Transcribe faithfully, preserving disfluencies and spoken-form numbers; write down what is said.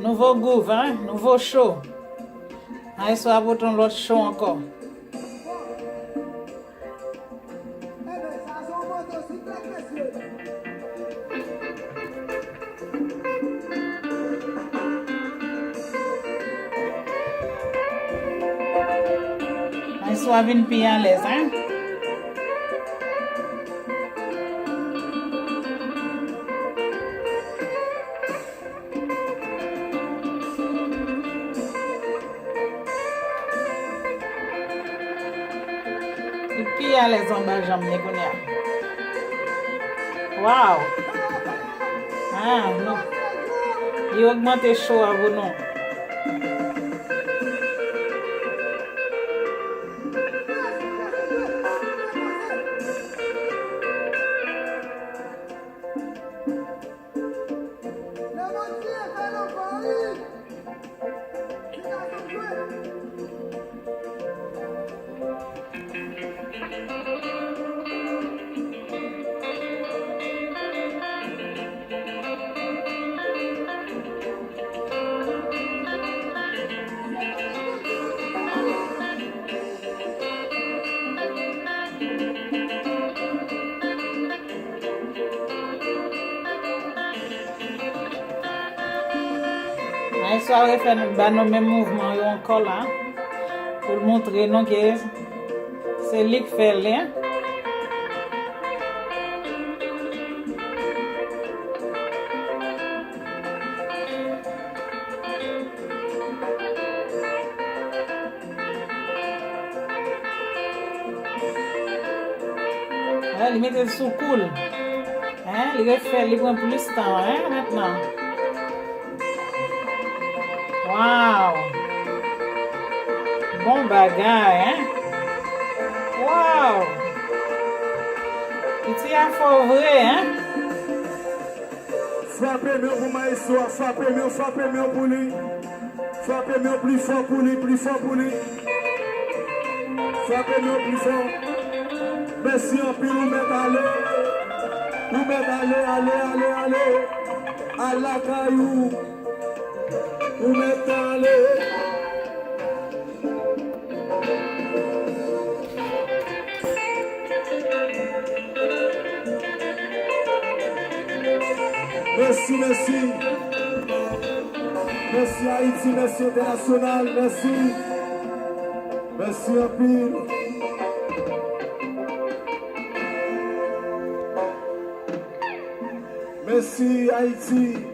Nouvo gouv, hein? Nouvo cho. Maestro a pote yon lòt cho ankò. Maestro a vin pi alèz, hein? Li pi alèz anba janm li kounye a. Waw! Ah, non. Li ogmante cho a pou nou. Maestro a refè ba nou menm mouvman yo ankò la, pou l montre nou ke se li k fè l, hein. Wè, li mete l sou kou l. Hein, li refè, li pran plis tan, hein, mentnan. Waw! Bon bagay, hein? Waw! Piti a fò vre, hein? Frape men pou maestro a, frape men, frape men pou li. Frape men pli fò pou li, pli fò pou li. Frape men pli fò. Mèsi anpil, ou mèt ale. Ou mèt ale, ale, ale, ale. Al lakay ou. Ou mèt ale. Mèsi, mèsi. Mèsi Ayiti, mèsi entènasyonal, mèsi. Mèsi anpil. Mèsi Ayiti.